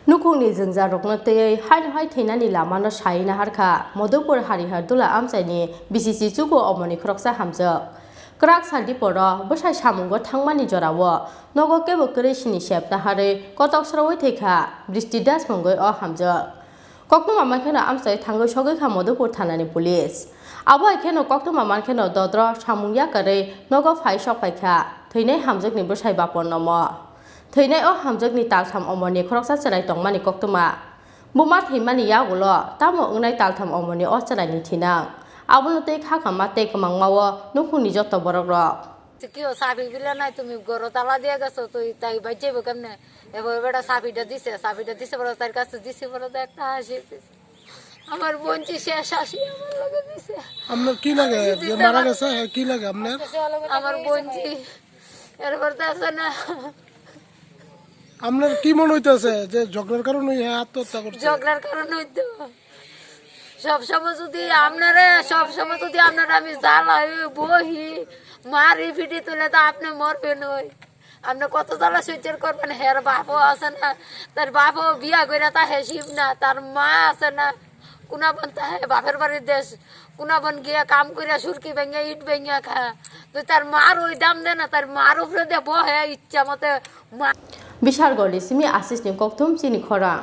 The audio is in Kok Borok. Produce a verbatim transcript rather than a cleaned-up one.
Nukhungni jwngjarrokno twiwi haino hai thwinani lamano sai naharkha Madhupur Harihar Dula amchaini B C C chugo omoni khoroksa hamjwk. Kwrak sal diporo bwsai samungo thangmani jorao nogo kebo kwrwi sini sep naharwi kotok srowi thwikha Bristi Das mungwi o hamjwk. Koktwma mankheno amchai thangwi sogwikha Madhupur thanani police. Abo hai kheno koktwma mankheno dodro samung yakarwi nogo phai sokphaikha thwinai hamjwkni bwsai Bapor Nomo. Thwinai o hamjwkni taltham omorni khoroksa chwrai tongmani koktwma. Buma thwimani yagulo tamo wngnai taltham omorni o chwraini thinang. Abono tei kha kama tei kwmangmao nukhungni joto borokrok. কিও চাবি বিলা নাই, তুমি ঘরো তালা দিয়ে গেছো, তুই তাই বাজে কেমনে? এবার বেটা চাবিটা দিছে, চাবিটা দিছে বড় তার কাছে দিছে বড় তো একটা হাসি দিছে। আমার বোন যে শেষ হাসি আমার লগে দিছে। আপনার কি লাগে? যে মারা গেছে, হ্যাঁ, কি লাগে আপনার? আমার বোন যে এরপর তো আছে না। আপনার কি মনে হইতেছে যে ঝগড়ার কারণে হ্যাঁ আত্মহত্যা করছে? ঝগড়ার কারণে হইতো। সব সময় যদি আপনারা, সব সময় যদি আপনারা আমি জ্বালাই, বহি, মারি, ফিটি তুলে তো আপনি মরবেন ওই। আপনি কত জ্বালা সহ্য করবেন? হের বাপও আছে না, তার বাপও বিয়া করে তা হে শিব না, তার মা আছে না, কোনা বনতে হে বাপের বাড়ির দেশ, কোনা বন গিয়া কাম করে সুরকি ভেঙে, ইট ভেঙে খা। তো তার মার ওই দাম দে না, তার মার উপরে দে বহে ইচ্ছা মতে মা। Bishalgarhni simi Asisni kokthum chini khorang.